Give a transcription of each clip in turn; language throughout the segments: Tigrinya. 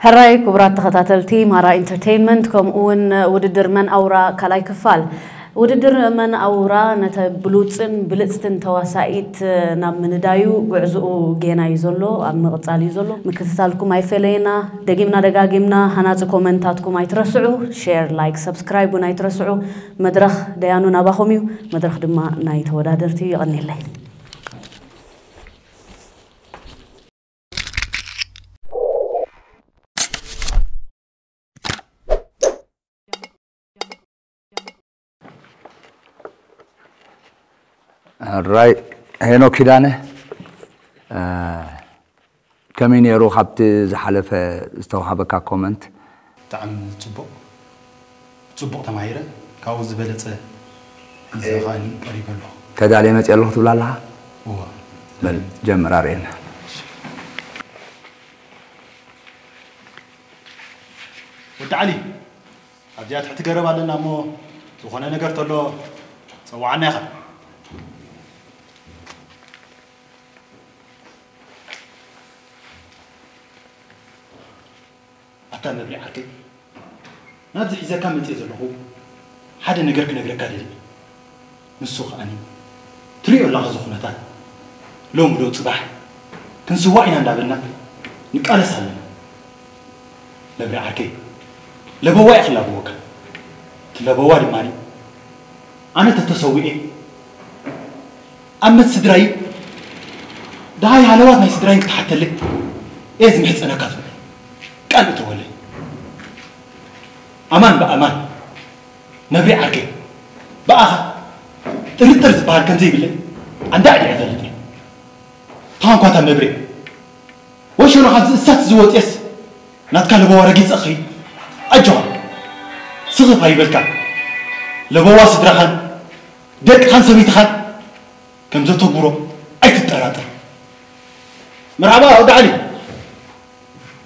ሕራይ ክቡራት ተኸታተልቲ ማራ ኢንተርቴይንመንት፣ ከምኡ እውን ውድድር መን ኣውራ ካልኣይ ክፋል። ውድድር መን ኣውራ ነተ ብሉጽን ብልጽትን ተዋሳኢት ናብ ምንዳዩ ጉዕዝኡ ጌና እዩ ዘሎ፣ ኣብ ምቕጻል እዩ ዘሎ። ምክትታልኩም ኣይፈለየና። ደጊምና ደጋጊምና ሃናጺ ኮመንታትኩም ኣይትረስዑ። ሼር፣ ላይክ፣ ሰብስክራይብ እውን ኣይትረስዑ። መድረኽ ደያኑ ናባኹም እዩ። መድረኽ ድማ ናይ ተወዳደርቲ። ይቐንየለይ። ራይ ሄኖክ ኪዳነ፣ ከመይ ነይሩ ካብቲ ዝሓለፈ ዝተዋሃበካ ኮመንት? ብጣዕሚ ፅቡቕ ፅቡቕ ተማሂረ። ካብኡ ዝበለፀ ሒዘ ከዓኒ ቀሪበ ኣለኹ። ተዳልየ መፅእ ኣለኹ ትብል ኣለኻ? እወ። በል ጀምር ኣርእየና። ወዲ ዓሊ ኣብዚኣ ትሕቲ ገረብ ኣለና እሞ ዝኾነ ነገር ተሎ ፀዋዓና ኢኻ። ኣታ መብርዒ ዓርከይ ናብዚ ሒዘካ መፅእ ዘለኹ ሓደ ነገር ክነግረካ ደሊ። ንሱ ከዓኒ ትሪኦ ኣለኻ እዚ ኩነታት ሎም ዶ ፅባሕ ክንስዋእ ኢና እንዳበልና ንቃለስ ኣለና። መብርዒ ዓርከይ ለበዋ እየ ክላበወካ። እቲ ለበዋ ድማ ኣነ ተተሰዊኤ ኣብ መት ስድራይ ደሃይ ሃለዋት ናይ ስድራይ ክትሓተለይ እየ ዝምሕፀነካ ዝብል ቃል እተወለይ። ኣማን ብኣማን መብሬ ዓርከይ ብኣኻ ጥርጥር ዝበሃል ከምዘይብለይ ኣንዳዕዲዐ እፈልጥ እየ። ተኻንኳታ መብሬ ወሸሎ ካብዚ እሳት ዝወፅየስ ናትካ ለበዋ ረጊፀ ክኸይድ ኣጆኻ ስኽፍ ኣይበልካ። ለበዋ ስድራኻን ደቅኻን ሰበይትኻን ከም ዘተግብሮ ኣይትጠራጠር። መርሓባ ወዲ ዓሊ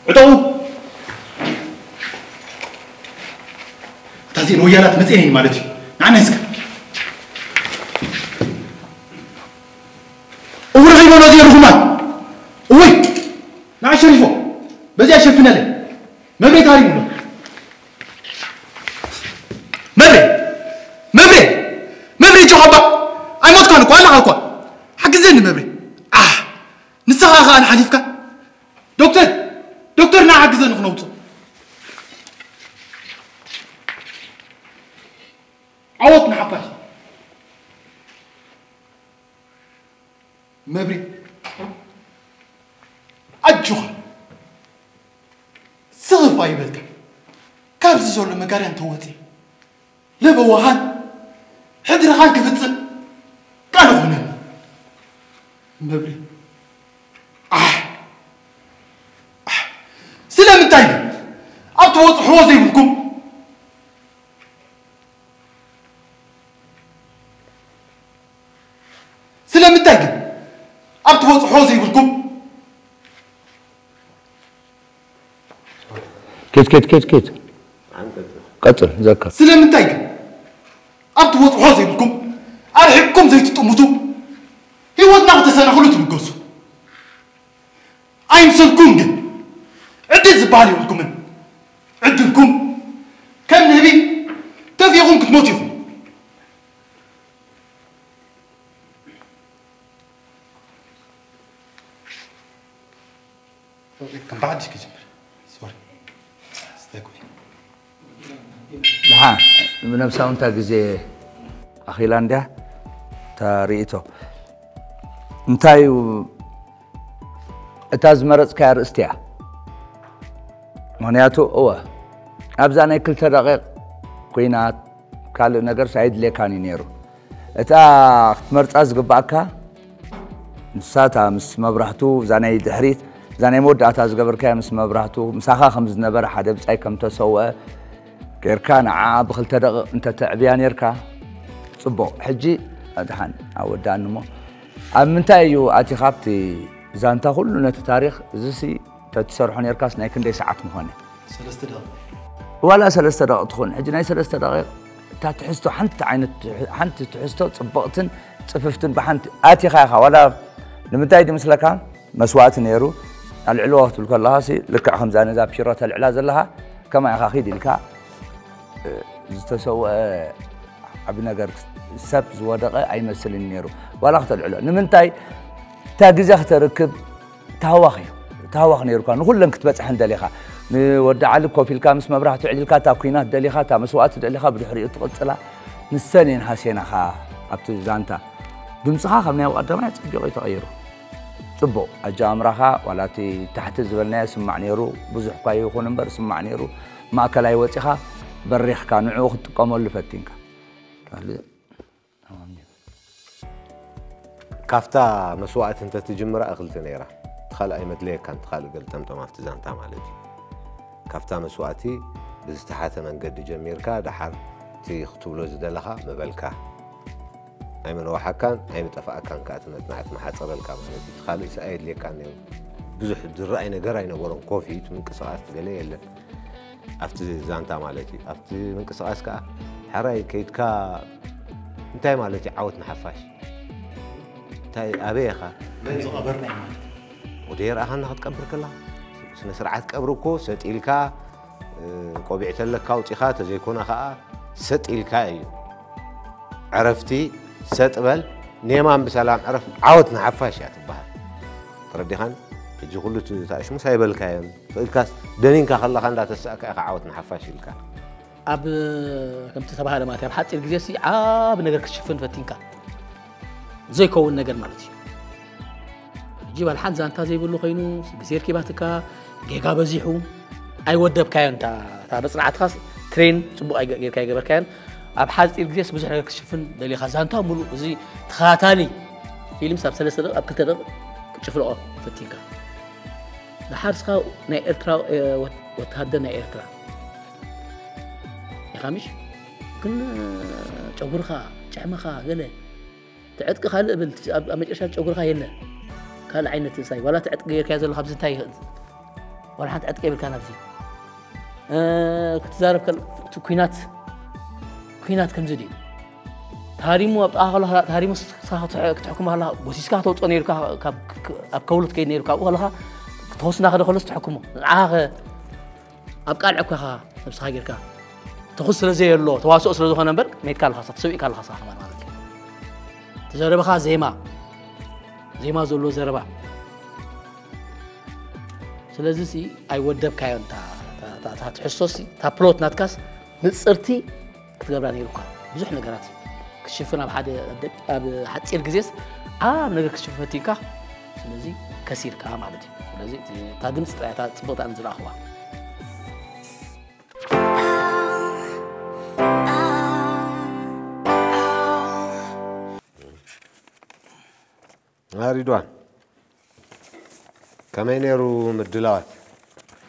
ዕጠቑ። እታ ዜን ወያላት መፅኤን ማለት እዩ። ንዓና ይስከ እውር ኸይበሎ ዜን ርኹማት እወይ ንዓ ሸሪፎ በዚኣ ሸፍነለይ መብሬ ታሪሙ ኣሎ። መብሬ መብሬ መብሬ ጆኻባ ኣይሞትኳን እኳ ኣለኻ እኳ ሓግዘኒ መብሬ። ኣህ ንስኻ ኸኣ ንሓሊፍካ ዶክተር ዶክተር ና ሓግዘኒ ክነውፅኦ ዓወት ንሓፋሽ። መብሬ ኣጆኻ ስኽፍ ኣይበልካ። ካብዚ ዘሎ መጋርያ እንተወፂ ለበዋኻን ሕድርኻን ክፍፅም ቃል ኾነኒ። መብሬ ኣሕ ኣሕ ስለምንታይ ግን ኣብ ትበፅሕዎ ዘይብልኩም ስለምንታይ ግን ኣብ ትበፅሖ ዘይብልኩም ኬት ኬት ኬት ኬት ቀፅል ዘካ ስለምንታይ ግን ኣብ ትበፅሖ ዘይብልኩም ኣርሒቅኩም ዘይትጥምቱ ህይወትና ክተሰናኽሉ ትብገሱ ኣይምሰልኩም ግን ዕድል ዝበሃል የብልኩምን ዕድልኩም ከም ንህቢ ተፊኹም ክትሞቱ ኢኹም ከም ብሓድሽ ክጅምር ሶሪ ስተኩ ድሓ ብነብሳውንታ ግዜ ኣኺላ እንድያ እታ ርእይቶ እንታይ እዩ እታ ዝመረፅካያ ርእስቲ እያ ምክንያቱ እወ ኣብዛ ናይ ክልተ ደቂቕ ኩናት ካልእ ነገርስ ኣይድልየካን እዩ ነይሩ እታ ክትመርፃ ዝግባእካ ንሳ እታ ምስ መብራህቱ እዛ ናይ ድሕሪት እዛ ናይ መወዳእታ ዝገበርካያ ምስ መብራህቱ ምሳኻ ከም ዝነበረ ሓደ ብፃይ ከም ተሰውአ ጌርካ ንዓኣ ብክልተ ደቂቕ እንተተዕብያ ኔርካ ፅቡቕ ሕጂ ድሓን ኣወዳእኒ እሞ ኣብ ምንታይ እዩ ኣቲኻ ኣብቲ ዛንታ ኩሉ ነቲ ታሪኽ እዚሲ ተትሰርሖ ኔርካስ ናይ ክንደይ ሰዓት ምኾነ ሰለስተ ደቂቕ ዋላ ሰለስተ ደቂቕ ትኹን ሕጂ ናይ ሰለስተ ደቂቕ እታ ትሕዝቶ ሓንቲ ዓይነት ሓንቲ ትሕዝቶ ፅብቕትን ፅፍፍትን ብሓንቲ ኣቲኻ ኢኻ ዋላ ንምንታይ ድምስለካ መስዋእቲ ነይሩ ኣልዕልዎ ክትብል ከለኻሲ ልክዕ ከምዛ ነዛ ፒሮ ተልዕላ ዘለኻ ከማይ ኢኻ ኺድ ኢልካ፣ እ፣ ዝተሰውአ ዓቢ ነገር ሰብ ዝወደቐ ኣይመስልን ነይሩ። ዋላ ክተልዕሎ። ንምንታይ? እታ ግዜ ክተርክብ ታህዋኽ እዩ። ታህዋኽ ነይሩካ። ንኹለን ክትበጽሐን ደሊኻ። ንወዲ ዓሊ ኮፍ ኢልካ ምስ መብራህቱ ዕሊልካ እታ ኲናት ደሊኻ፣ እታ መስዋእቲ ደሊኻ ብድሕሪኡ ትቕጽላ። ንሰን እየን ሃሴናኻ ኣብቲ ዛንታ። ድምጽኻ ካብ ናይ ቀዳማይ ኣጸቢቑ እዩ ተቐይሩ። ጽቡቕ ኣጀማምራኻ፣ ዋላ እቲ ታሕቲ ዝበልናዮ ስማዕ ነይሩ፣ ብዙሕ እኳ ይኹን እምበር ስማዕ ነይሩ። ማእከላይ ወጺኻ በሪኽካ ንዕኡ ክትጥቀመሉ ፈቲንካ። ካልእ ተማም ነይሩ። ካብታ መስዋእቲ እንተትጅምራ እኽልቲ ነይራ። እቲ ካልእ ኣይመድለየካን፣ እቲ ካልእ ገልጠምጠም ኣብቲ ዛንታ ማለት እዩ። ካብታ መስዋእቲ ብዝተሓተ መንገዲ ጀሚርካ፣ ደሓር እቲ ክትብሎ ዝደለኻ ምበልካ። ኣይምነዋሓካን ኣይምጠፋእካን ከኣ እቲ መጽናዕቲ መሓጸረልካ ማለት እዩ። እቲ ካልእ ሲ ኣየድልየካን ነይሩ። ብዙሕ ዝረኣይ ነገር ኣይነበሮን። ኮፊት ምንቅስቓስ ገለ የለን። ኣብቲ ዛንታ ማለት እዩ። ኣብቲ ምንቅስቓስ ከኣ ሕራይ ከይድካ እንታይ ማለት እዩ ዓወት ንሓፋሽ? እንታይ ኣበይ ኢኻ? መን ዝቐበርና እዩ ማለት እዩ። ወደ የርኣኻና ክትቀብር ከላ ስነ ስርዓት ቀብሪ እኮ ሰጥ ኢልካ፣ እ፣ ቆቢዕ ተለካ ኣውጺኻ፣ ተዘይኮነ ከኣ ሰጥ ኢልካ እዩ። ዕረፍቲ፣ ሰጥ በል፣ ኔማን ብሰላም ዕረፍ፣ ዓወት ንሓፋሽ እያ ትበሃል። ተረዲኻን? ሕጂ ኩሉ እቲ ተኣሽሙስ ኣይበልካዮን። ኢልካስ ደኒንካ ከለኻ እንዳተሳእካ ኢኻ ዓወት ንሓፋሽ ኢልካ። ኣብ፣ ከምቲ ተባሃለ ማለት እዩ፣ ኣብ ሓጺር ግዜ ሲ ዓቢ ነገር ክትሽፍን ፈቲንካ ዘይከውን ነገር ማለት እዩ። ሕጂ ባልሓን ዛንታ ዘይብሉ ኮይኑ፣ ግዜ ርኪባትካ፣ ጌጋ በዚሑ፣ ኣይወደብካዮን። እታ፣ እታ መጽናዕትኻስ ትሬን ጽቡቕ ኣይገ-፣ ጌርካ ኣይገበርካዮን። ኣብ ሓጺር ግዜስ ብዙሕ ነገር ክትሽፍን ደሊኻ። ዛንታ ሙሉእ እዚ ተኸታታሊ ፊልምስ ኣብ ሰለስተ ደቂቕ፣ ኣብ ክልተ ደቂቕ ክትጭፍልቖ ፈቲንካ። ደሓር እስኻ ናይ ኤርትራ፣ እ፣ ወት-፣ ወተሃደር ናይ ኤርትራ ኢኻ ምሽ? ግን፣ እ፣ ጨጉርኻ፣ ጭሕምኻ፣ ገለ ትዕጥቂ ካልእ ብል፣ ኣብ፣ ኣብ መጨረሻ ጨጉርኻ የለን። ካልእ ዓይነት ሳይ፣ ዋላ ትዕጥቂ ጌርካዮ ዘለኻ ኣብዚ እንታይ ይኽእል? ዋላ ሓንቲ ዕጥቂ የብልካን ኣብዚ። እ፣ ክትዛረብ ከል-፣ እቲ ኲናት፣ ኲናት ከምዚ ድዩ? ተሃሪሙ ኣብ ጥቓኻ ከሎ፣ ተሃሪሙ ንስኻ ክትሕ-፣ ክትሕክሞ ከለኻ፣ ጎሲስካ ከተውጽኦ ነይሩካ፣ ካብ፣ ክ-፣ ኣብ ከውሊ ትከይድ ነይሩ፣ ካብኡ ከለኻ ክትወስና ከደ ከሎስ ትሕክሞ። ንዓኻ ከ ኣብ ቃልዕ እኮ ኢኻ ነብስኻ ጌርካ። ተኹስ ስለ ዘየሎ፣ ተዋስኦ ስለ ዝኾነ እምበር፣ ሜትካ ኣለኻ፣ ተሰዊእካ ኣለኻ፣ ስኻ ከማን ማለት እዩ። እቲ ዘረባኻ ዜማ፣ ዜማ ዘለዎ ዘረባ። ስለዚ ሲ ኣይወደብካዮን፣ እታ፣ እታ፣ እታ፣ እታ ትሕዝቶ ሲ፣ እታ ፕሎት ናትካስ ንጽርቲ ክትገብራ ነይሩካ። ብዙሕ ነገራት ክትሽፍን ኣብ ሓደ፣ ኣብ ሓጺር ግዜስ ዓብ ነገር ክትሽፍን ፈቲንካ፣ ስለዚ ከሲርካ ማለት እዩ። ስለዚ እቲ፣ እታ ድምጺ ጥራይ እታ ጽብቕቲ ኣነ ዝረኣኽዋ። ሪድዋን፣ ከመይ ነይሩ ምድላዋት?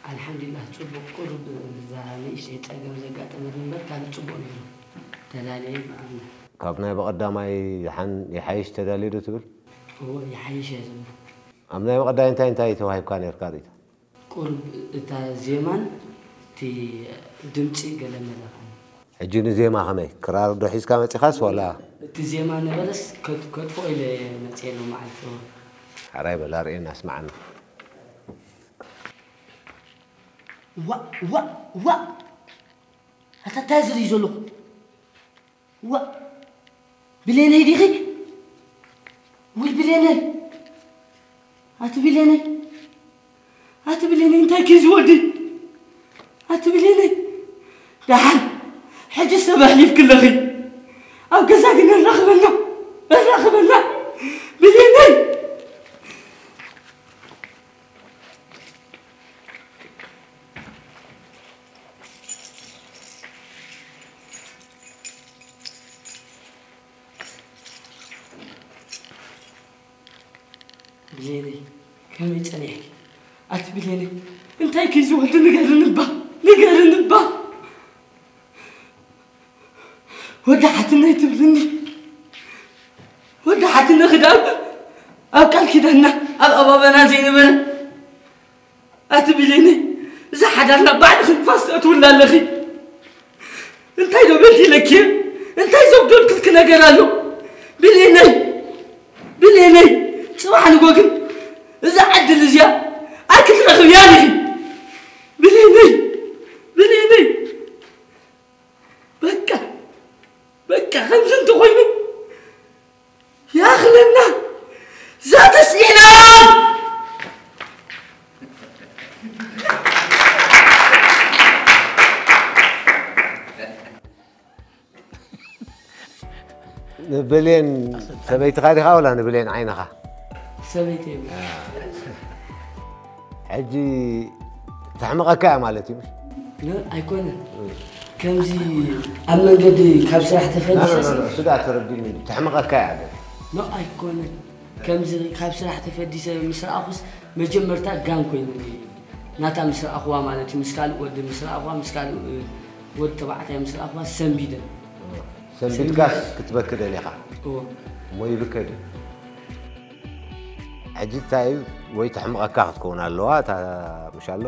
ኣልሓምዱሊላህ፣ ጽቡቕ። ቁሩብ እዛ ንእሽተይ ጸገም ዘጋጠመት እምበር፣ ካልእ ጽቡቕ ነይሩ። ተዳልየ ብኣምና። ካብ ናይ ብቐዳማይ ይሓን-፣ ይሓይሽ ተዳልየ ዶ ትብል? እዎ፣ ይሓይሽ እየ ዝብል። ኣብ ናይ ብቐዳይ እንታይ እንታይ ተዋሂብካ ነርካ ርእይቶ? ቁሩብ እታ ዜማን እቲ ድምጺ ገለ መለ ኾነ። ሕጂ ንዜማ ከመይ? ክራር ዶ ሒዝካ መጺኻስ ዋላ? እቲ ዜማ ነበረስ ከት-፣ ከጥፍኦ ኢለ እየ መጺኤ ሎመዓልቲ። ሕራይ በል ኣርእየና፣ ኣስምዓና። ዋእ፣ ዋእ፣ ዋእ! ኣታ እንታይ ዝርኢ ዘለኹ? ዋእ! ብሌነይ ዲኺ? ውይ ብሌነይ! ኣቲ ብሌነይ! ኣቲ ብሌነይ እንታይ ክዩ ዝወዲ? ኣቲ ብሌነይ! ደሓን! ሕጂ ሰብ ኣሕሊፍኪ ኣለኺ። ኣብ ገዛ ግን ኣራኽበና! ኣራኽበና! ብሌነይ! ብሌነይ፣ ከመይ ጸኒሕኪ? ኣቲ ብሌነይ፣ እንታይ ክዩ ዝወዲ ንገርኒ እባ፣ ንገርኒ እባ። ወዲ ሓትነይ ትብልኒ፣ ወዲ ሓትነኺ ደኣ ኣብ ቃል ኪዳንና፣ ኣብ ኣባባና ዘይነበረ። ኣቲ ብሌነይ፣ እዛ ሓዳርና ባዕልኺ ንፋስ ተእትውላ ኣለኺ። እንታይ ዶ በዲለኪ? እንታይ ዘጉደልኩልኪ ነገር ኣሎ? ብሌነይ፣ ብሌነይ፣ ጽባሕ ንጎ ግን እዛ ዕድል እዚኣ ኣይክትረኽብያን ኢኺ። ብሌነይ፣ ብሌነይ። በቃ፣ በቃ፣ ከምዚ እንተኾይኑ ይኣኽለና። That is enough! ንብሌን ሰበይትኻ ዲኻ ወላ ንብሌን ዓይንኻ? ሰበይተይ እየ። ሕጂ ተሕምቐካ እያ ማለት እዩ። ኖ፣ ኣይኮነን። ከምዚ ኣብ መንገዲ ካብ ስራሕ ተፈሊሰ ስጋ ተረዲኒ። ተሕምቐካ እያ ግን። ኖ፣ ኣይኮነን። ከምዚ ካብ ስራሕ ተፈዲሰ ምስ ረኣኹስ መጀመርታ ጋን ኮይኑኒ እዩ። ናታ ምስ ረኣኹዋ ማለት እዩ፣ ምስ ካልእ ወዲ ምስ ረኣኹዋ፣ ምስ ካልእ፣ እ፣ ወዲ ተባዕታይ ምስ ረኣኹዋ ሰንቢደ። ሰንቢድካስ ክትበኪ ደሊኻ? እዎ። እሞ ይብከ ድዩ? ሕጂ እንታይ እዩ፣ ወይ ተሕምቐካ ክትከውን ኣለዋ፣ እታ ምሽ ኣሎ፣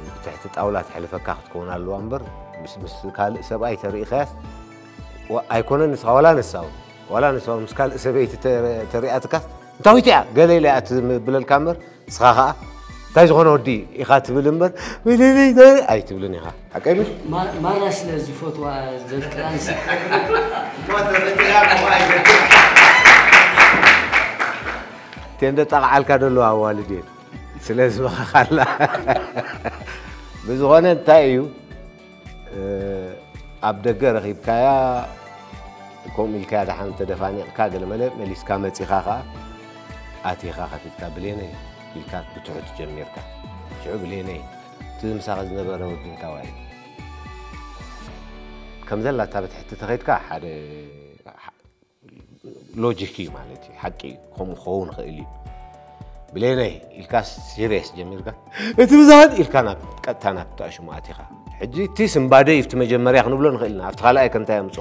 ብትሕቲ ጣውላ ተሕልፈካ ክትከውን ኣለዋ እምበር፣ ምስ፣ ምስ ካልእ ሰብኣይ ተሪኢኻያስ፣ ዋ-፣ ኣይኮነን ንስኻ፣ ዋላ ንሳ እውን፣ ዋላ ንሳ እውን ምስ ካልእ ሰበይቲ ተ-፣ ተሪኣትካስ፣ እንታዊት እያ፣ ገለ ኢለ እያ ትብለልካ እምበር፣ ንስኻ ኸኣ፣ እንታይ ዝኾነ ወዲ ኢኻ ትብል እምበር፣ ወይለለይ፣ ተ-፣ ኣይትብልን ኢኻ። ሓቀይ ምሽ? ማ-፣ ማራ ስለ ዝፈትዋ ዘፍቅራ ንሳ። ቴንደ ጣቕዓልካ ደለዋ ኣዋልድ እየን። ስለ ዝበኸኻላ። ብዝኾነ እንታይ እዩ፣ እ፣ ኣብ ደገ ረኺብካያ፣ ከምኡ ኢልካያ ደሓን ተደፋኒቕካ፣ ገለመለ መሊስካ መጺኻ ኸኣ፣ ኣቲኻ ከፊትካ፣ "ብሌነይ" ኢልካ ብትሑት ጀሚርካ። ሽዑ ብሌነይ፣ እቲ ምሳኻ ዝነበረ ወዲ እንታዋይ? ከም ዘላ እታ ብትሕቲ ተኸይድካ፣ ሓደ ሎጂክ እዩ ማለት እዩ። ሓቂ እዩ። ከምኡ ክኸውን ይኽእል እዩ። ብሌነይ ኢልካ ሲሪየስ ጀሚርካ፣ እቲ ብዛት ኢልካ ናብ ቀጥታ ናብ ትኣሽሙ ኣቲኻ። ሕጂ እቲ ስምባደ እዩ፣ እቲ መጀመርያ ክንብሎ ንኽእል ኢና። ኣብቲ ካልኣይ ከ እንታይ የምጾ?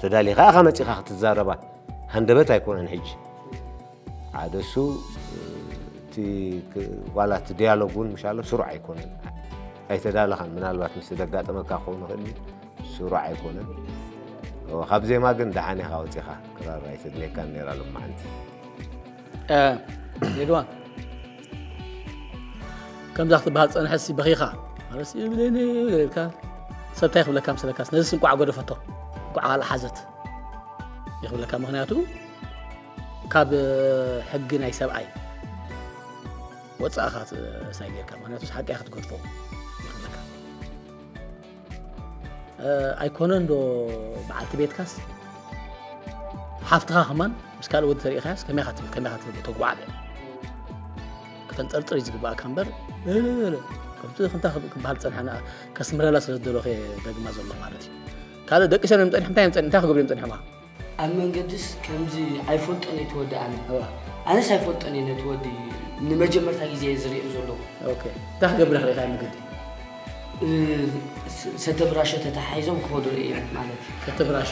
ተዳሊኻ ኢኻ መጺኻ ክትዛረባ። ሃንደበት ኣይኮነን ሕጂ። ሓደ እሱ፣ እቲ ክ-፣ ዋላ እቲ ዲያሎግ እውን ምሻሎ ስሩዕ ኣይኮነን። ኣይተዳለኻን። ምናልባት ምስ ዘጋጠመካ ክኸውን ይኽእል እዩ። ስሩዕ ኣይኮነን። እወ፣ ካብ ዜማ ግን ደሓን ኢኻ ወጺኻ። ክራር ኣይተድልየካን ነይራ ሎማዓንቲ። እ፣ ሬድዋን፣ ከምዛ ክትበሃል ጸንሐሲ በኺኻ። ማለትሲ፣ "ብሌኒ" ኢልካ፣ ሰብ እንታይ ክብለካ ምስለካስ፣ ነዚስ እንቋዕ ገደፈቶ፣ እንቋዕ ካልእ ሓዘት ይኽብለካ። ምኽንያቱ፣ ካብ ሕጊ ናይ ሰብኣይ ወጻእኻ ት-፣ ሳይ ጌርካ፣ ምኽንያቱ፣ ሓቂ ክትገድፎ ይኽብለካ። እ፣ ኣይኮነን ዶ በዓልቲ ቤትካስ? ሓፍትኻ ከማን ምስ ካልእ ወዲ ተሪኢኻያስ ከመይ ኢኻ ትብል፣ ከመይ ኢኻ ትብል፣ ተጓዕበ። ክተንጸርጽር እዩ ዝግባእካ እምበር፣ እ፣ ከምቲ ክንታ ክብ-፣ ክበሃል ዝጸንሐና ከስምረላ ስለ ዝደለኹ እየ ደግማ ዘሎ ማለት እዩ። ካልእ ደቂ ሰብ እዮም ጸኒሖም፣ እንታይ እዮም ጸኒ-፣ እንታይ ክገብሩ እዮም ጸኒሖም? ኣብ መንገድስ ከምዚ ኣይፈልጦን እየ እቲ ወዲ ኣነ። እዋ። ኣነስ ኣይፈልጦን እየ ነቲ ወዲ፣ ንመጀመርታ ግዜ እየ ዝሪኦ ዘለኹ። ኦኬ። እንታይ ክገብር ኢኻ ኣብ መንገዲ? እ፣ ስ-፣ ሰተ ብራሾ ተተሓሒዞም ክኸዱ ርእዮም ማለት እዩ። ሰተ ብራሾ?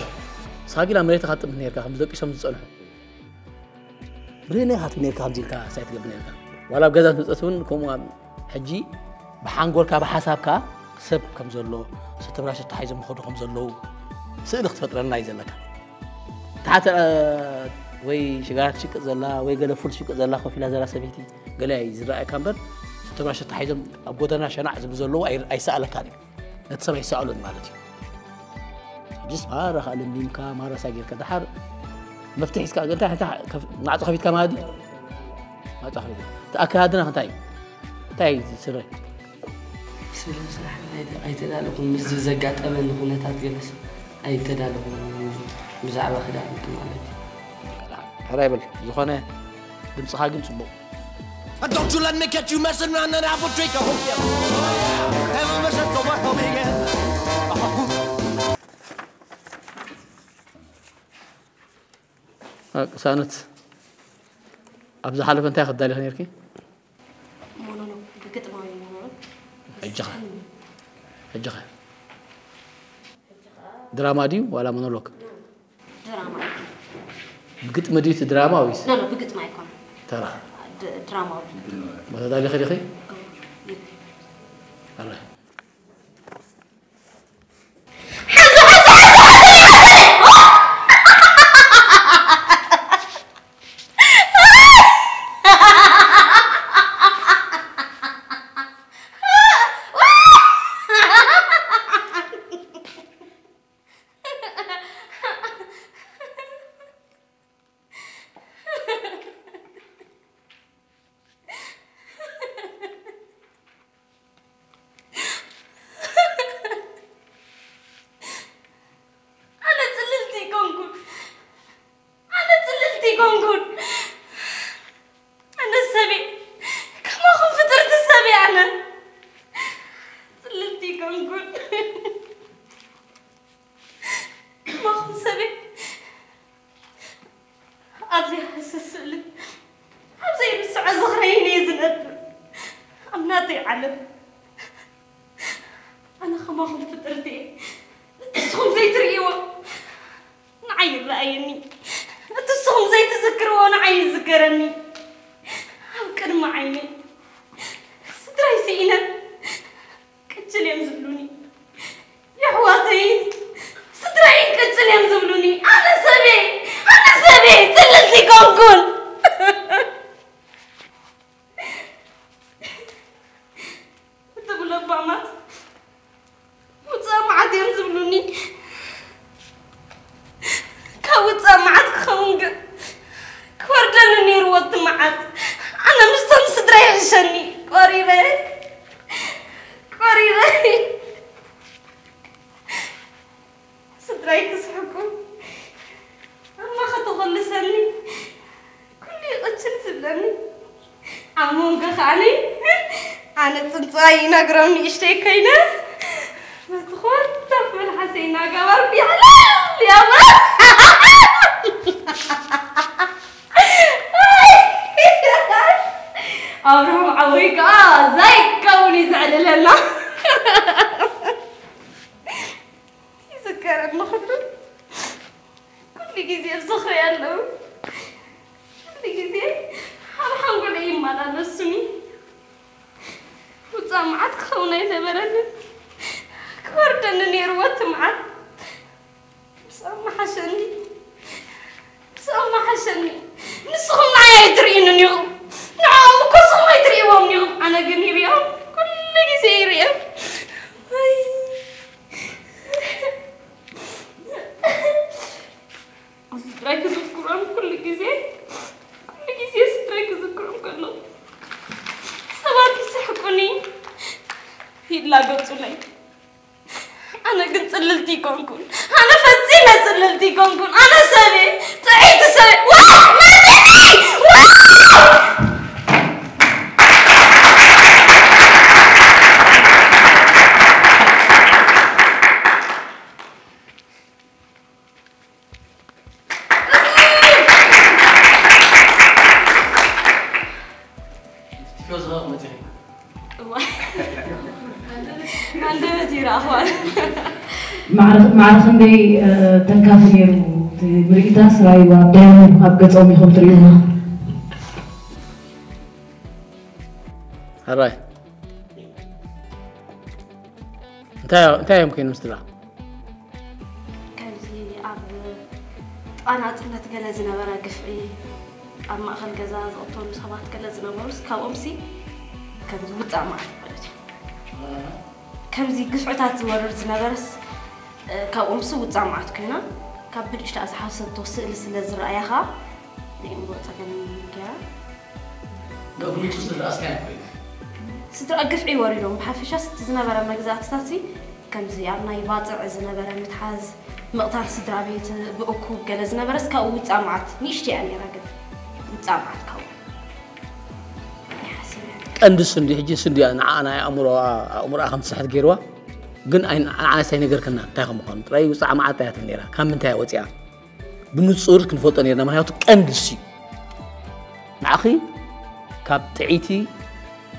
ንስኻ ጊላ መሬት ኢኻ ትጥምት ነይርካ፣ ከምዚ ደቂሶም ዝጸንሑ። ብሌነይ ኢኻ ትብል ነይርካ፣ ከምዚ ኢልካ ሳይ ትገብር ነይርካ። ዋላ ኣብ ገዛ ትመጸት እውን ከምኡ ኣብ-፣ ሕጂ ብሓንጎልካ፣ ብሓሳብካ ሰብ ከም ዘሎ፣ ሰተ ብራሾ ተታሒዞም ክኸዱ ከም ዘለዉ ስእሊ ክትፈጥረልና እዩ ዘለካ። ታሕቲ፣ እ፣ ወይ ሽጋራ ትሽቅጥ ዘላ፣ ወይ ገለ ፉል ትሽቅጥ ዘላ ኮፍ ኢላ ዘላ ሰበይቲ ገለ እዩ ዝረኣየካ እምበር፣ ሰተ ብራሾ ተታሒዞም ኣብ ጎደና ሸናዕ ዝብሉ ዘለዉ ኣይ-፣ ኣይሰኣለካን እዩ። ነቲ ሰብ ኣይሰኣሎን ማለት እዩ። ሕጅስ ማራ ከኣ ለምሊምካ፣ ማራ ሳይ ጌርካ፣ ደሓር መፍትሒ ሒዝካ፣ እንታይ፣ እንታይ፣ ከፍ-፣ ማዕጾ ከፊትካ ማለት ድዩ? ማዕጾ ከፊትካ። እቲ ኣካያድና እንታይ እዩ? እንታይ እዩ እቲ ስረ? ስለ ስራሕ ኣይተ-፣ ኣይተዳለኹን፣ ምስዚ ዘጋጠመኒ ኩነታት ገለስ ኣይተዳለኹን፣ ብዛዕባ ክዳውንቲ ማለት እዩ። ሕራይ በል፣ ዝኾነ ድምጽኻ ግን ጽቡቕ። And don't you let me catch you messing around and I will drink a whole beer. Never miss a sober homie again. ቅሳነት፣ ኣብ ዝሓለፈ እንታይ ክዳሊኺ ነርኪ? ሞኖሎግ፣ ግጥማዊ ሞኖሎግ። ሕጂ ኸ? ሕጂ ኸ? ድራማ ድዩ ዋላ ሞኖሎግ? ድራማ። ብግጥሚ ድዩ እቲ ድራማ ወይስ? ኖ፣ ኖ፣ ብግጥሚ ኣይኮነን። ተራ። ድ-፣ ድራማዊ። ተዳሊኺ ዲኺ? እዎ፣ ይብል። ኣረ። ኮንኩን ኣነ ሰበይ ከማኹም ፍጥርቲ ሰበይ ኣነ ጽልልቲ ኮንኩን ከማኹም ሰበይ ኣብዚ ሃሰስ ስእሊ ኣብ ዘይርስዖ ዝኽረይን እየ ዝነብር። ኣብ ናተይ ዓለም ኣነ ከማኹም ፍጥርቲ እየ። እቲ ንስኹም ዘይትርእይዎ ንዓይ ይረኣየኒ። እቲ ንስኹም ዘይትዝክርዎ ንዓይ ይዝከረኒ። ኣብ ቅድሚ ዓይነይ ስድራይ ስኢነ ቅጭል እዮም ዝብሉኒ። የሕዋተይን ስድራይን ቅጭል እዮም ዝብሉኒ። ኣነ ሰበይ ኣነ ሰበይ ጽልልቲ ኮንኩን። እቶም ለባማት ውፃእ መዓት እዮም ዝብሉኒ። ካብ ውፃእ መዓት ክኸውን ግን ክወርደኒ ነይርዎ እቲ መዓት። ኣነ ምስቶም ስድራ ይሕሸኒ። ቆሪረ ቆሪረ ስድራይ ክስሕቁ እማ ከተኾልሰኒ ኩሉ ይቕችል ዝብለኒ ኣብ መንጎ ከዓኒ ኣነ ፅንፅዋይ ይነግሮም ንእሽተይ ኮይነ በቲ ኮርታፍ መልሓሰይ እናገበርኩ ይሕለል ያባ ኣብርሃም ዓወይ ከዓ ዘይከውን እዩ ዘዕልለና ይዝከረኒ ኩሉ ኩሉ ግዜ ኣብ ዝኽሪ ኣለዉ ኩሉ ግዜ ኣብ ሓንጎለይ ይመላለሱኒ ውፃእ መዓት ክኸውን ኣይነበረንን ክወርደኒ ነይርዎ እቲ መዓት ምስ ኣመሓሸኒ ምስ ኣመሓሸኒ ንስኹም ንዓይ ኣይትርእዩንን ኢኹም ንዕኦም እኮ ንስኹም ኣይትርእይዎም ኢኹም ኣነ ግን ይርእዮም ኩሉ ግዜ ይርእዮም ስድራይ ክዝክሮም ኩሉ ግዜ ኩሉ ግዜ ስድራይ ክዝክሮም ከሎ ሰባት ይስሕቁኒ ይላገጹለይ ኣነ ግን ጽልልቲ ይኮንኩን ኣነ ፈጺመ ጽልልቲ ይኮንኩን ኣነ ሰበ ጥዕይቲ ሰበ ዋ መጥኒ ዋ ማዕረ ክንደይ ተንካፊ ነይሩ እቲ ምርኢታስ ራእይዋ ደም ኣብ ገጾም ኢኹም ትርእዩና ሕራይ እንታይ እዮም ኮይኖም ስድራ ከምዚ ኣብ ጣናፅነት ገለ ዝነበረ ግፍዒ ኣብ ማእኸል ገዛ ዝቕተሉ ሰባት ገለ ዝነበሩስ ካብኦም ሲ ከምዚ ውፃእ መዓት ማለት እዩ ከምዚ ግፍዕታት ዝወርድ ዝነበረስ ካብኦም ሲ ውፃእ መዓት ኮይና ካብ ብንእሽታ ዝሓሰቶ ስእሊ ስለ ዝረኣያ ከዓ ናይ እምሮ ፀገም ገይራ ብንፁር ዝረኣስ እንታይ ኮይኑ ስድራ ግፍዒ ወሪዶም ብሓፈሻ ስቲ ዝነበረ መግዛእትታት ከምዚ ኣብ ናይ ባፅዕ ዝነበረ ምትሓዝ ምቕታል ስድራ ቤት ብእኩብ ገለ ዝነበረስ ካብኡ ውፃእ መዓት ንእሽቶ እያ ነይራ ግን ውፃእ መዓት ካብኡ ቀንዲ ስንዲ ሕጂ ስንዲ ንዓ ናይ ኣእምሮ ኣእምሮኣ ከም ትስሕት ገይርዋ ግን ንዓስ ኣይነገርከና እንታይ ከም ምዃኑ ጥራይ ውፃእ መዓት እያ ትብል ነይራ ካብ ምንታይ እያ ወፂኣ ብንፁር ክንፈልጦ ነርና ምክንያቱ ቀንዲ እሱ ንዓኺ ካብ ጥዕይቲ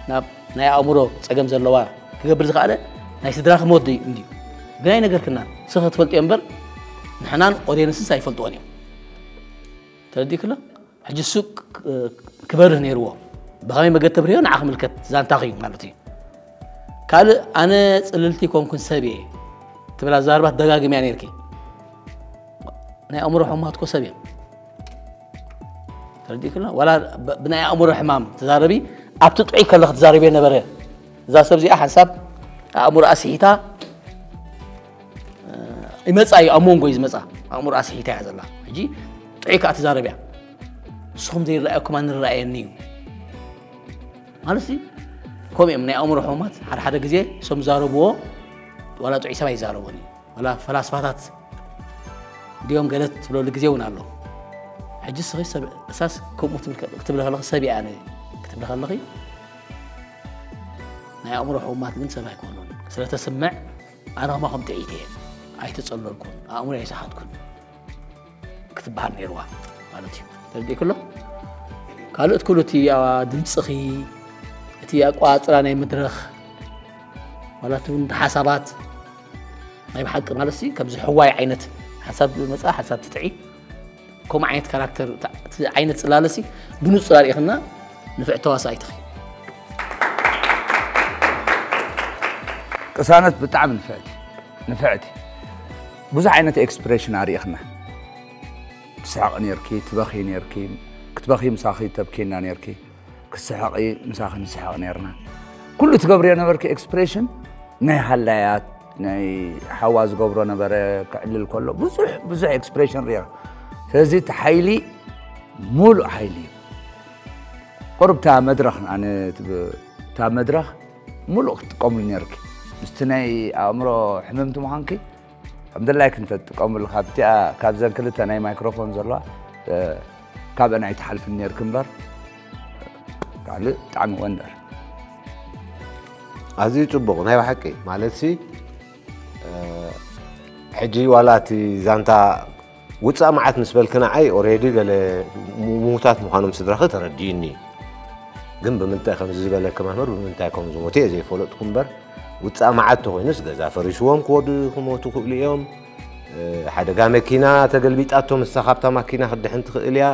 ናብ ናይ ኣእምሮ ፀገም ዘለዋ ክገብር ዝኸኣለ ናይ ስድራኺ ሞት ድዩ እንድዩ ግን ኣይነገርክናን ንስኺ ትፈልጥዮ እምበር ንሕናን ኦድየንስስ ኣይፈልጥዎን እዮም ተረዲእክሎ ሕጂ እሱ ክበርህ ነይርዎ ብኸመይ መገዲ ተብርህዮ ንዓ ክምልከት ዛንታኺ እዩ ማለት እዩ ካልእ ኣነ ፅልልቲ ኮንኩን ሰብ እየ ትብል ኣዛርባ ትደጋግምያ ነይርኪ ናይ ኣእምሮ ሕሙማት እኮ ሰብ እዮም ተረዲእክሎ ዋላ ብናይ ኣእምሮ ሕማም ትዛረቢ ኣብቲ ጥዑይ ከለኺ ትዛረብዮ ነበረ እዛ ሰብ እዚኣ ሓንሳብ ኣእምሮኣ ስሒታ ይመፃ እዩ ኣብ መንጎ እዩ ዝመፃ ኣእምሮኣ ስሒታ እያ ዘላ ሕጂ ጥዑይ ከዓ ትዛረብ እያ ንስኹም ዘይረኣየኩም ኣንረኣየኒ እዩ ማለት ከምኡ እዮም ናይ ኣእምሮ ሕሙማት ሓደ ሓደ ግዜ እሶም ዝዛረብዎ ዋላ ጥዑይ ሰብ ኣይዛረቦን እዩ ዋላ ፈላስፋታት ድዮም ገለ ትብለሉ ግዜ እውን ኣሎ ሕጂ እስኺ ሰብ እሳስ ከምኡ ትብል ከ- ክትብሊ ከለኺ ሰብ እየ ኣነ ክትብሊ ከለኺ ናይ ኣእምሮ ሕሙማት ግን ሰብ ኣይኮኑን። ስለ ተስምዕ ኣነ ከማኹም ጥዒት እየ ኣይተጸለልኩን ኣእምሮ ኣይሰሓትኩን ክትበሃል ነይርዋ ማለት እዩ። ተረዲእክሎ ካልእ እቲ ኩሉ እቲ ድምፅኺ እቲ ኣቋፅራ ናይ መድረኽ ዋላ እቲ ሓሳባት ናይ ብሓቂ ማለት ሲ ከምዚ ሕዋይ ዓይነት ሓሳብ መፅኣ ሓሳብ ትጥዒ ከምኡ ዓይነት ካራክተር ዓይነት ፅላለ ሲ ብንፁር ኣሪእኽና ንፍዕ ተዋሳኢትኺ ቅሳነት ብጣዕሚ ንፍዕቲ ንፍዕቲ ብዙሕ ዓይነት ኤክስፕሬሽን ኣሪእኽና ትስሕቂ ነርኪ ትበኺ ነርኪ ክትበኺ ምሳኺ ተብኪና ነርኪ ክስሕቂ ምሳኺ ንስሕቕ ነርና ኩሉ ትገብርዮ ነበርኪ ኤክስፕሬሽን ናይ ሃላያት ናይ ሓዋ ዝገብሮ ነበረ ክዕልል ከሎ ብዙሕ ብዙሕ ኤክስፕሬሽን ሪኦ ስለዚ እቲ ሓይሊ ሙሉእ ሓይሊ እዩ ቁርብ እታ መድረኽ ኣነ እታ መድረኽ ሙሉእ ክትጥቀሙሉ ነርኪ ምስቲ ናይ ኣእምሮ ሕምምቲ ምዃንኪ ከም ድላይክ እንተትጥቀምሉ ካብቲኣ ካብዘን ክልተ ናይ ማይክሮፎን ዘለዋ ካብአን ኣይትሓልፍን ነርክ እምበር ካልእ ብጣዕሚ ወንደር ኣዝዩ ጽቡቕ ናይ ብሓቂ ማለት ሲ ሕጂ ዋላ እቲ ዛንታ ውፃእ መዓት ምስ በልክ ንዓይ ኦሬዲ ገለ ምዉታት ምዃኖም ስድራኺ ተረዲእኒ ግን ብምንታይ ከምዚ ዝበለኪ መምህር ብምንታይ ከም ዝሞቱ እየ ዘይፈለጥኩ እምበር ውፃእ መዓት ተኮይኑስ ገዛ ፈሪስዎም ክወዱ ክሞቱ ክእሉ እዮም ሓደጋ መኪና ተገልቢጣቶ ንሳ ካብታ ማኪና ክድሕን ትኽእል እያ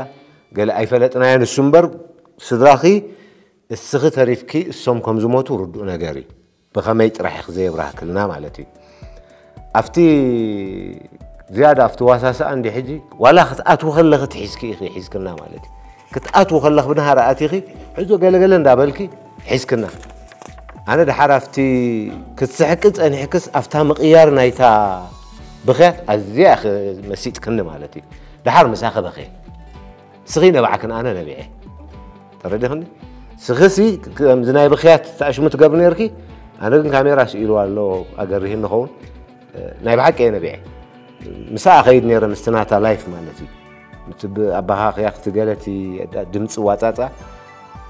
ገለ ኣይፈለጥናዮ ንሱ እምበር ስድራኺ እስኺ ተሪፍኪ እሶም ከም ዝሞቱ ርዱእ ነገር እዩ ብኸመይ ጥራሕ ኢኺ ዘየብራህክልና ማለት እዩ ኣብቲ ዝያዳ ኣብቲ ዋሳስኣ እንዲ ሕጂ ዋላ ክትኣትዊ ከለኺ ትሒዝኪ ኢኺ ሒዝክና ማለት እዩ ክትኣትዊ ከለኺ ብናሃር ኣቲኺ ሕዞ ገለገለ እንዳበልኪ ሒዝክና ኣነ ድሓር ኣብቲ ክትስሕቂ ጸኒሕክስ ኣብታ ምቕያር ናይታ ብኽያት ኣዝያ ኢኺ መሲጥክኒ ማለት እዩ ድሓር ምሳኺ በኸየ ስኺ ነባዕክን ኣነ ነቢዐ ተረዲኽኒ ስኺሲ ከምዚ ናይ ብኽያት ተኣሽሙ ትገብሪ ነርኪ ኣነ ግን ካሜራ ስኢሉ ኣሎ ኣገርሂ ንኸውን ናይ ብሓቂ እየ ነቢዐ ምሳኣ ኸይድ ነረ ምስቲ ናታ ላይፍ ማለት እዩ ኣባኻኽያ ክትገለቲ ድምፂ ዋፃፃ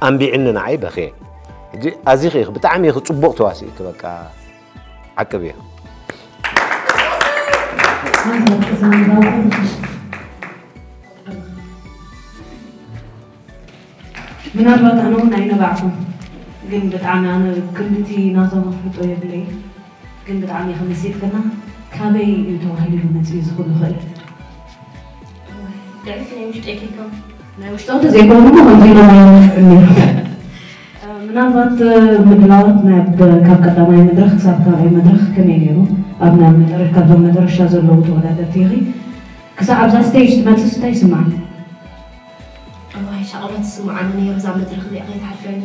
ኣንቢዕኒ ንዓይ በኽየ ሕጂ ኣዚኺ ኢኺ ብጣዕሚ ኢኺ ፅቡቕ ተዋሲእኪ በቃ ዓቅብ እየ ምናልባት ኣነ እውን ኣይነባዕኹም ግን ብጣዕሚ ኣነ ክንድቲ ናቶም ኣፍልጦ የብለይ ግን ብጣዕሚ ከመሲጥክና ካበይ እዩ ተባሂሉ መፅኡ ዝኽሉ ኽእል ድዕት ናይ ውሽጠይ ከይከም ናይ ውሽጦም ተዘይኮኑ ከምዚ ኢሎም ኣይወፍዕን ነይሩ ምናልባት ምድላዋት ካብ ቀዳማይ መድረክ ክሳብ ካልኣይ መድረክ ከመይ ነይሩ ኣብ ናይ መጠረሽ ካብዞም መጠረሻ ዘለዉ ተወዳደርቲ ኢኺ ክሳብ ኣብዛ ስቴጅ ትመፅስ እንታይ ይስማዕ እዋይ ሻቕሎት ዝስምዓኒ ነይሩ እዛ መድረኽ እዚኣ ከይትሓልፈኒ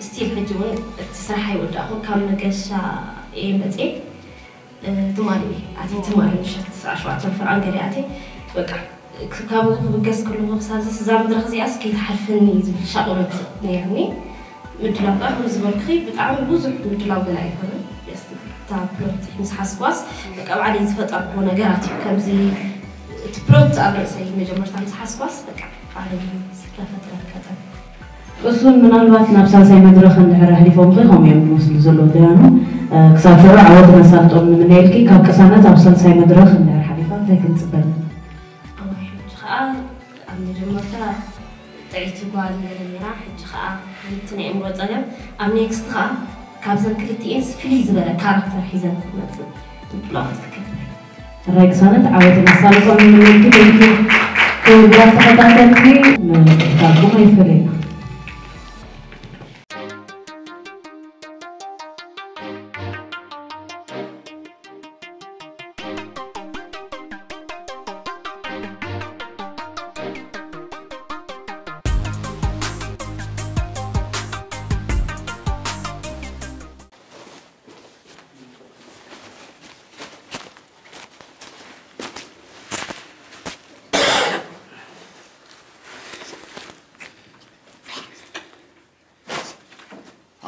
ስቲል ሕጂ እውን እቲ ስራሕ ኣይወዳእኹን ካብ መገሻ እየ መፅየ ትማሊ ኣቲ ትማሊ ምሸት ሰዓ ሸውዓተ ፍርዓን ገለ ኣቲ በቃ ካብኡ ክብገስ ከለኹ ክሳብ እዛ መድረኽ እዚኣስ ከይትሓልፈኒ ዝብል ሻቕሎት ነይርኒ ምድላው ከዓ ከም ዝበልክኺ ብጣዕሚ ብዙሕ ምድላው ገለ ኣይኮነን ጀስት እታ ፕሎት ምስ ሓስኳስ በቃ ባዕለይ ዝፈጠርክዎ ነገራት እዩ ከምዚ እቲ ፕሎት ኣብ ርእሰይ መጀመርታ ምስ ሓስኳስ በቃ ባዕለይ ዝፈጥረ ኣጋጣሚ እሱን ምናልባት ናብ ሳልሳይ መድረኽ እንድሕር ኣሕሊፎምኺ ከምኡ እዮም ዝመስሉ ዘለዉ ደያኑ ክሳብ ሽዑ ዓወት ነሳልጦም ንምነየልኪ ካብ ቅሳነት ኣብ ሳልሳይ መድረኽ እንድሕር ሓሊፋ እንታይ ክንፅበ ኣለና ኣዋይ ሕጂ ከዓ ኣብ መጀመርታ ጥዕይቲ ጓል ገለ ነይራ ሕጂ ከዓ ሓንቲ ናይ እምሮ ፀገም ኣብ ኔክስት ከዓ ካብዘን ክልቲኤንስ ፍልይ ዝበለ ካራክተር ሒዘን ክትመፅእ ምድላዋት ክገብር ሕራይ ቅሳነት ዓወት ነሳልጦም ንምነየልኪ ክቡራት ተኸታተልቲ ምትሕታኩም ኣይፈለየና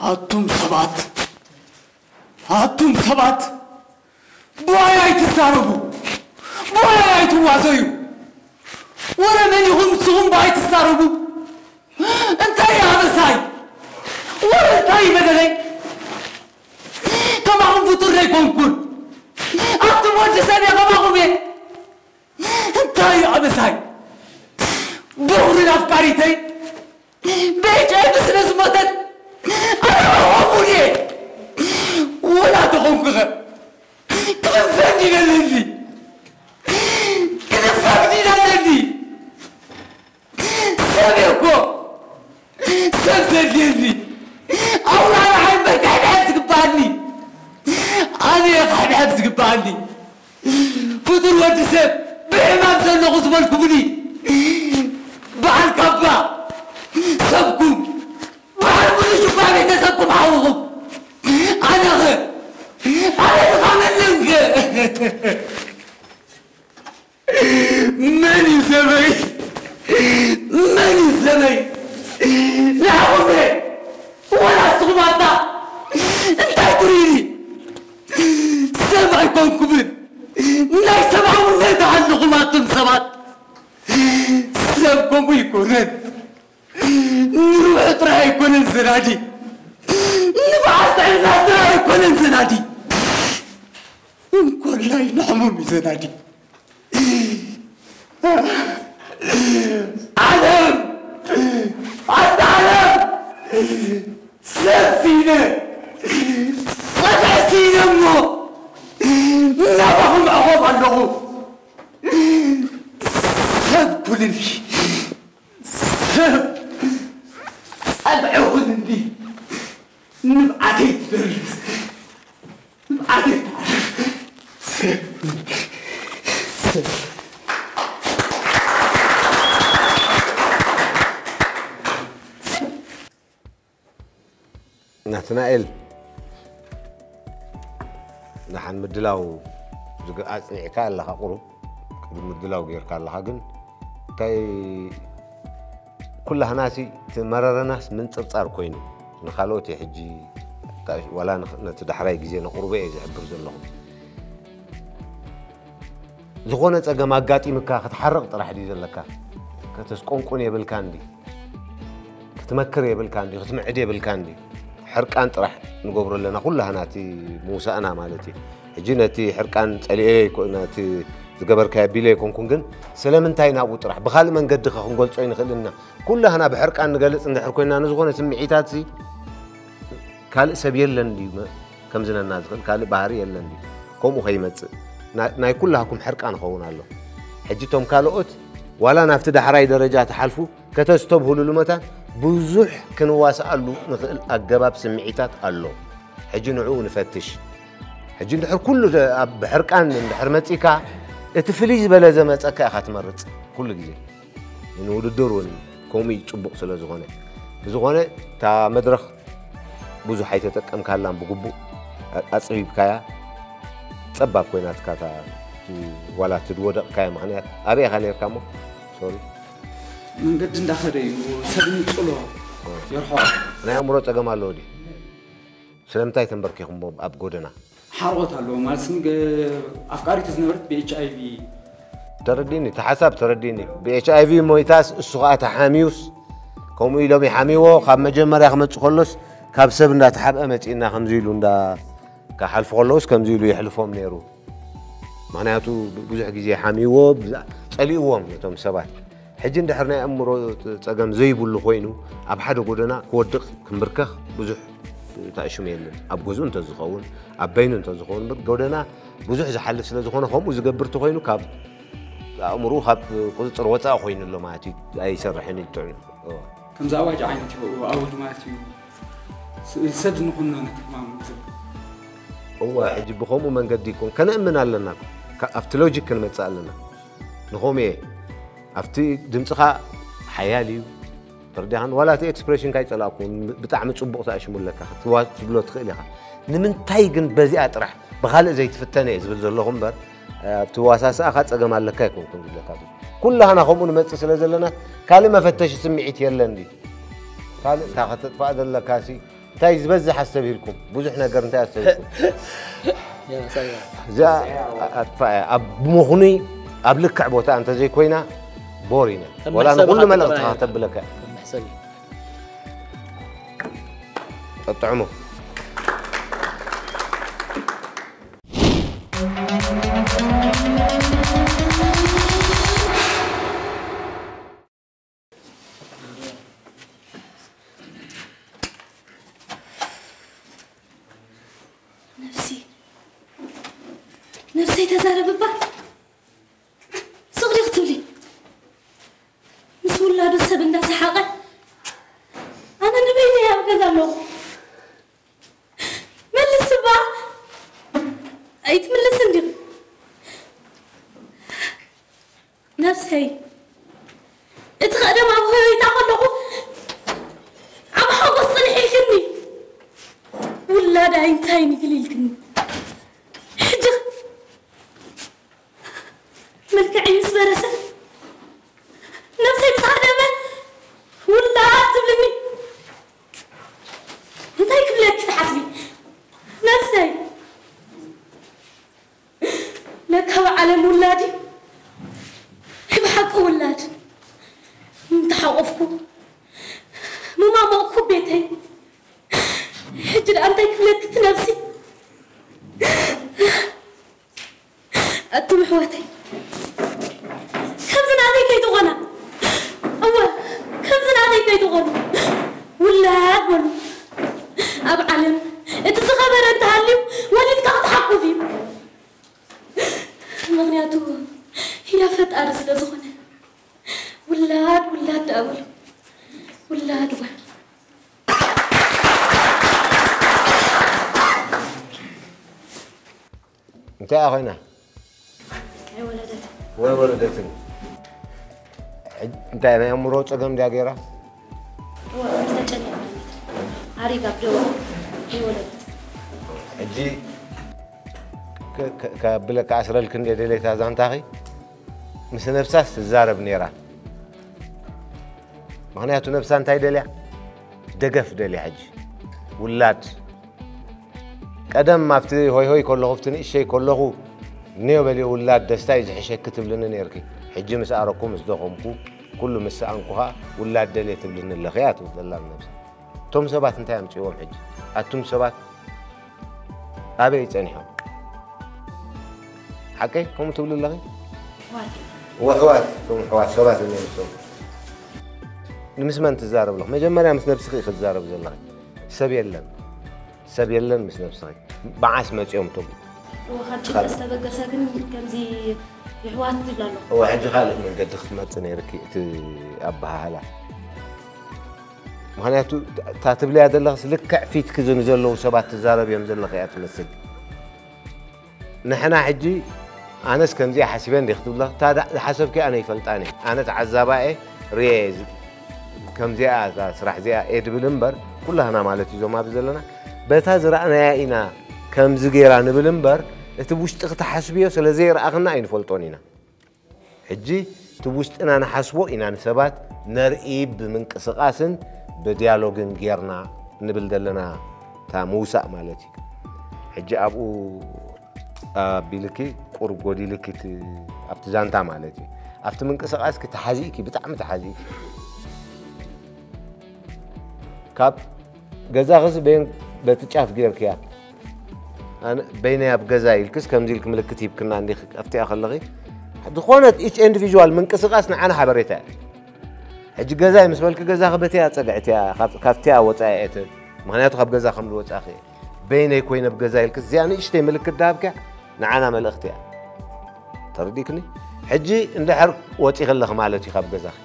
ኣቱም ሰባት ኣቱም ሰባት ብዋይ ኣይትዛረቡ ብዋይ ኣይትዋዘዩ ወረ መን ኢኹም ንስኹም ብኣይ ትዛረቡ? እንታይ እዩ ኣበሳይ? ወረ እንታይ እዩ በደለይ? ከማኹም ፍጡር ዘይኮንኩን። ኣቱም ወዲ ሰብ እየ፣ ከማኹም እየ። እንታይ እዩ ኣበሳይ? በኹርን ኣፍቃሪተይ ብኤች ኣይ ቪ ስለ ዝሞተት ኣነ ከማኹም እየ። ወላ ተኾንኩኸ ክፍንፈን ይደለኒ። ክፍንፈን ይደለኒ። ሰብ እየ እኮ። ሰብ ዘድልየኒ። ኣውራ ንዓይ እምበር ክሕድሕድ ዝግባኣኒ። ኣነ እየ ክሕድሕድ ዝግባኣኒ። ፍጡር ወዲ ሰብ ብሕማም ዘለኹ ዝበልኩምኒ። በዓል ካባ ሰብኩም። በዓል ሙሉ ሽባ ቤተሰብኩም ሓውኹም። ኣነኸ ኣነ ዝኻመለንከ መን እዩ ሰበይ? መን እዩ ሰበይ? ንዓኹም ወላ ንስኹም ኣታ እንታይ ትርእዩኒ? ሰብ ኣይኮንኩምን። ናይ ሰብኣውነት ኣለኹም ኣቱም ሰባት። ሰብ ከምኡ ይኮነን። ንርብሑ ጥራይ ኣይኮነን ዘናዲ። ንበዓል ጥዕና ጥራይ ኣይኮነን ዘናዲ። እንኮላይ ንሕሙም እዩ ዘናዲ። ዓለም! ኣንታ ዓለም! ሰብ ስኢነ! ጸግዒ ስኢነ እሞ ናባኹም ኣዕቆብ ኣለኹ። ሰብ ኩንኒ። ሰብ ጸግዒ ኩንኒ። ንብዓተይ ትደርስ። ንብዓተይ ትዓርፍ። ሰብ ኩንኒ። ሰብ። ናትናኤል፣ ደሓን ምድላው ዝግ-፣ ኣጽኒዕካ ኣለኻ፣ ቁሩብ ቅድሚ ምድላው ጌርካ ኣለኻ። ግን እንታይ፣ ኩላህናሲ እቲ መረረናስ ምንጽርጻር ኮይኑ፣ ንኻልኦት እየ ሕጂ፣ ዋላ ንኽ-፣ ነቲ ዳሕራይ ግዜ ነቕርቦ እየ ዝሕብር ዘለኹ። ዝኾነ ጸገም ኣጋጢምካ ክትሓርቕ ጥራሕ ድዩ ዘለካ? ከተስቆንቁን የብልካን ድዩ? ክትመክር የብልካን ድዩ? ክትምዕድ የብልካን ድዩ? ሕርቃን ጥራሕ ንገብሮ ኣለና ኩላህና፣ እቲ ምውሳእና ማለት እዩ። ሕጂ ነቲ ሕርቃን ጸሊኤ ኣይኮ-፣ ነቲ ዝገበርካዮ ኣቢለ ኣይኮንኩን፣ ግን ስለምንታይ ናብኡ ጥራሕ? ብኻልእ መንገዲ ኸ ክንገልጾ ኣይንኽእልን ኢና? ኩላህና ብሕርቃን ንገልጽ እንድሕር ኮይንና፣ ንዝኾነ ስምዒታትሲ ካልእ ሰብ የለን ድዩ መ-፣ ከምዝነና ዝኽእል ካልእ ባህሪ የለን ድዩ? ከምኡ ከይመጽእ ና-፣ ናይ ኩላህኩም ሕርቃን ይኸውን ኣሎ። ሕጂ እቶም ካልኦት ዋላ ናብቲ ዳሕራይ ደረጃ ትሓልፉ ከተስተብህሉሉ መታን ብዙሕ ክንዋስኣሉ ንኽእል ኣገባብ ስምዒታት ኣሎ። ሕጂ ንዕኡ ንፈትሽ። ሕጂ እንድሕር ኩሉ ደ-፣ ኣብ ብሕርቃን እንድሕር መጺእካ፣ እቲ ፍልይ ዝበለ ዘመጸካ ኢኻ ትመርጽ ኩሉ ግዜ። ንውድድር እውን ከምኡ እዩ፣ ጽቡቕ ስለ ዝኾነ። ብዝኾነ እታ መድረኽ ብዙሕ ኣይተጠቀምካላን፣ ብግቡእ ኣ-፣ ኣጽቢብካያ። ጸባብ ኮይናትካ እታ፣ እቲ ዋላ እቲ ዝወደቕካዮ ምኽንያት። ኣበይ ኢኻ ነይርካ እሞ? ሶሪ። መንገዲ እንዳኸደ እዩ፣ ሰብ ንጽሎ ኦ። ይርሕቆ። ናይ ኣእምሮ ጸገም ኣለዎ ድዩ? ስለምንታይ ተንበርኪኹም ኣብ ጎደና? ሓርቆት ኣለዎ ማለት፣ ንገ-፣ ኣፍቃሪቱ ዝነበረት ብ ኤች ኣይ ቪ። ተረዲኒ፣ እቲ ሓሳብ ተረዲኒ። ብ ኤች ኣይ ቪ ሞይታስ እሱ ኸኣ ተሓሚዩስ፣ ከምኡ ኢሎም ይሓሚዎ፣ ካብ መጀመርያ ክመጽእ ከሎስ፣ ካብ ሰብ እንዳተሓብአ መጺእና ከምዚ ኢሉ እንዳ-፣ ክሓልፉ ከለውስ ከምዚ ኢሉ የሕልፎም ነይሩ። ምኽንያቱ ብዙሕ ግዜ ሓሚዎ፣ ብዛ-፣ ጸሊእዎም ነቶም ሰባት። ሕጂ እንድሕር ናይ ኣእምሮ ጸገም ዘይብሉ ኮይኑ፣ ኣብ ሓደ ጎደና ክወድቕ፣ ክምብርከኽ ብዙሕ ተኣሽሙ የለን። ኣብ ገዝኡ እንተዝኸውን፣ ኣብ በይኑ እንተዝኸውን፣ እምበር ጎደና ብዙሕ ዝሓልፍ ስለ ዝኾነ፣ ከምኡ ዝገብር እንተኾይኑ፣ ካብ ኣእምሮኡ ካብ ቁጽጽር ወጻኢ ኮይኑ ኣሎ ማለት እዩ። ኣይሰርሕን እዩ ጥዕኑ። እወ። ከምዚ ኣዋጅ ዓይነት እዩ ኣውጅ ማለት እዩ። ስ-፣ ሰብ ንኹኖ ነቲ ሕማም ዝብል። እወ፣ ሕጂ ብኸምኡ መንገዲ ይኮን ከነእምን ኣለና እኮ። ካ-፣ ኣብቲ ሎጂክ ክንመጽእ ኣለና። ንኸምኡ እየ። ኣብቲ ድምጽኻ ሓያል እዩ። ተረዲኻን? ዋላ እቲ ኤክስፕሬሽንካ ኣይጸላእኩን። ብጣዕሚ ጽቡቕ ተኣሽሙ ኣለካ። ክትዋ-፣ ክትብሎ ትኽእል ኢኻ። ንምንታይ ግን በዚኣ ጥራሕ ብኻልእ ዘይትፍተን እየ ዝብል ዘለኹ እምበር፣ ኣብቲ ዋሳስኣኻ ጸገም ኣለካ ኣይኮንኩን ዝብለካ። ኩላህና ከምኡ ንመጽእ ስለ ዘለና፣ ካልእ መፈተሺ ስምዒት የለን ድዩ? ካልእ እታ ከተጥፍኣ ዘለካሲ፣ እንታይ ዝበዝሕ ኣስተብሂልኩም? ብዙሕ ነገር እንታይ ኣስተብሂልኩም? እዚኣ ኣጥፋ እያ። ኣብ ምኽኑይ፣ ኣብ ልክዕ ቦታ እንተዘይኮይና፣ ቦሪና። ከም ወላ መሕሰቢ ንኹሉ ካብ መልእኽትኻ ትጥራይ ከተብለካ። ከም መሕሰቢ። ጠጥዕሙ። ነብሲ፣ ነብሰይ ተዛረብባ። ሱቕ ዲኺ ትብሊ? ምስ ውላዱ ሰብ እንዳሰሓቐ፣ ኣነ ንበይነይ ኣብ ገዛ ኣለኹ። መልስባ። ኣይትምልስን ዲኺ? ነብሰይ፣ እቲ ቀደም ኣብ ህበይታ ከለኹ ኣብ ሓጎስ ጽንሕ ኢልክኒ። ውላዳይ እንታይ ንግል ኢልክኒ። ሕጂ መልክዐይ ምስ በረሰ፣ ነብሰይ ምስ ሃደመ፣ ውላድ ትብልኒ። እንታይ ክብለኪ ትሓስቢ? ነብሰይ፣ ለካ ኣብ ዓለም ውላድ እዩ። ናይ ብሓቂ ውላድ። ምተሓቆፍኩ፣ ምማሞቕኩ ቤተይ። ሕጂ ደኣ እንታይ ክብለኪ እቲ ነብሲ? ኣቱም ኣሕዋተይ፣ ከምዚ ናተይ ከይትኾና። እወ፣ ከምዚ ናተይ ከይትኾኑ። ውላድ በሉ። ኣብ ዓለም እቲ ዝኸበረ እንተሃልዩ፣ ወሊድካ ክትሓቁፍ እዩ። ምኽንያቱ፣ ህያብ ፈጣሪ ስለ ዝኾነ። ውላድ፣ ውላድ ደኣ በሉ። ውላድ እወ። እንታይ እያ ኮይና? ኣይወለደትን። ወይ ወለደትን። ሕጂ እንታይ ናይ ኣእምሮ ጸገም ድያ ገይራ? እወ፣ ምስ ተጨኒቐ ወለደት። ኣሪጋ ብደው ኣይወለደትን። ሕጂ ከ-፣ ከ-፣ ከብለካ ኣስረልክ እንደ ደሌታ ዛንታኺ ምስ ነብሳስ ትዛረብ ነይራ። ምኽንያቱ ነብሳ እንታይ ደልያ? ደገፍ ደልያ። ሕጂ ውላድ ቀደም ኣብቲ ሆይ ሆይ ከለኹ፣ ኣብቲ ንእሸይ ከለኹ፣ "ንዮ በልዮ ውላድ ደስታ እዩ ዝሕሸኪ" ትብልኒ ነይርኪ። ሕጂ ምስ ኣረኩ፣ ምስ ደኸምኩ፣ ኩሉ ምስ ሰኣንኩ ኸኣ፣ "ውላድ ደልየ" ትብልኒ ኣለኺ እያ ትብል ዘላ ንነብሳ። እቶም ሰባት እንታይ ኣምጽእዎም ሕጂ? ኣቱም ሰባት ኣበይ ጸኒሖም? ሓቀይ ከምኡ ትብሉ ኣለኺ? ኣሕዋት እዮም። ወሕዋት፣ እቶም ኣሕዋት ሰባት እዮም ንሶም። ንምስ መን ትዛረብ ኣለኹ? መጀመርያ ምስ ነብስኺ ኢኺ ትዛረብ ዘለኺ። ሰብ የለን። ሰብ የለን ምስ ነብስኺ። መዓስ መጺኦም እቶም? እወ፣ ካብ ጭንቀት ዝተበገሰ ግን ከምዚ የሕዋት ትብል ኣለኹ። እወ፣ ሕጂ ካልእ መንገዲ ክትመርጺ ነይርኪ እቲ ኣበሃህላ። ምኽንያቱ እታ ትብልያ ዘለኽስ ልክዕ ፊትኪ ንዘለዉ ሰባት ትዛረብዮም ዘለኺ እያ ትመስል። ንሕና ሕጂ ኣነስ ከምዚኣ ሓሲበ እንዲኽ ትብላ፣ እታ ዳ-፣ ዝሓሰብኪ ኣነ ይፈልጣን እየ። ኣነ ተዓዛባየ ርየ ዝ-፣ ከምዚኣ እዛ ስራሕ እዚኣ እየ ድብል እምበር፣ ኩላህና ማለት እዩ እዞም ኣብዚ ዘለና፣ በታ ዝረኣናያ ኢና ከምዚ ገይራ ንብል እምበር፣ እቲ ብውሽጥኺ ትሓስብዮ ስለ ዘይረኣኽና ኣይንፈልጦን ኢና። ሕጂ እቲ ብውሽጥና ንሓስቦ ኢና ንሰባት ነርኢ ብምንቅስቓስን ብድያሎግን ጌርና ንብል ዘለና እታ ምውሳእ ማለት እዩ። ሕጂ ኣብኡ ኣቢልኪ ቁሩብ ጎዲልኪ እቲ ኣብቲ ዛንታ ማለት እዩ። ኣብቲ ምንቅስቓስኪ ተሓዚእኪ፣ ብጣዕሚ ተሓዚእኪ። ካብ ገዛኽስ በየን በቲ ጫፍ ጌርክያ? ኣነ በይነይ ኣብ ገዛ ኢልክስ ከምዚ ኢልክ ምልክት ሂብክና እንዲኽ ኣብቲኣ ከለኺ ዝኾነት ኢች ኢንዲቪዥዋል ምንቅስቓስ ንዓና ሓበሬታ እያ። ሕጂ ገዛይ ምስ በልኪ ገዛኺ በቲያ ጸግዕትያ ካብቲያ ወጻኢ እየ ትብል። ምኽንያቱ ካብ ገዛ ከም ዝወጻኺ እየ። በይነይ ኮይነ ኣብ ገዛ ኢልክስ እዚኣ ንእሽተይ ምልክት ዳሃብክያ ንዓና መልእኽቲ እያ። ተረዲእክኒ? ሕጂ እንድሕር ወጺኺ ኣለኺ ማለት እዩ ካብ ገዛኺ።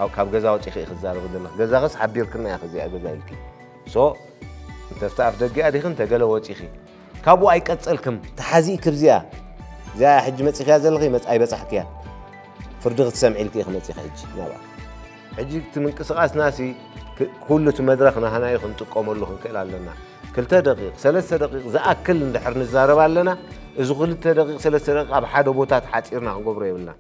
ኣብ ካብ ገዛ ወጺኺ ኢኺ ትዛረቢ ዘለኺ። ገዛኽስ ሓቢርክና ኢኺ እዚኣ ገዛ ኢልኪ። ሶ እንተ ኣብቲ ኣፍ ደጊኣ ዲኺ እንተ ገለ ወጺኺ። ካብኡ ኣይቀጸልክም። ተሓዚእኪ ብዚኣ። እዚኣ ሕጂ መጺኽያ ዘለኺ መጽ-፣ ኣይበጻሕክያ። ፍርዲ ክትሰምዒ ኢልኪ ኢኺ መጺኺ ሕጂ ናብኣ። ሕጂ እቲ ምንቅስቓስናሲ ክ-፣ ኩሉ እቲ መድረኽ ናህና እዩ ክንጥቀመሉ ክንክእል ኣለና። ክልተ ደቂቕ፣ ሰለስተ ደቂቕ ዝኣክል እንድሕር ንዛረብ ኣለና፣ እዚ ክልተ ደቂቕ፣ ሰለስተ ደቂቕ ኣብ ሓደ ቦታ ተሓጺርና ክንገብሮ የብልናን።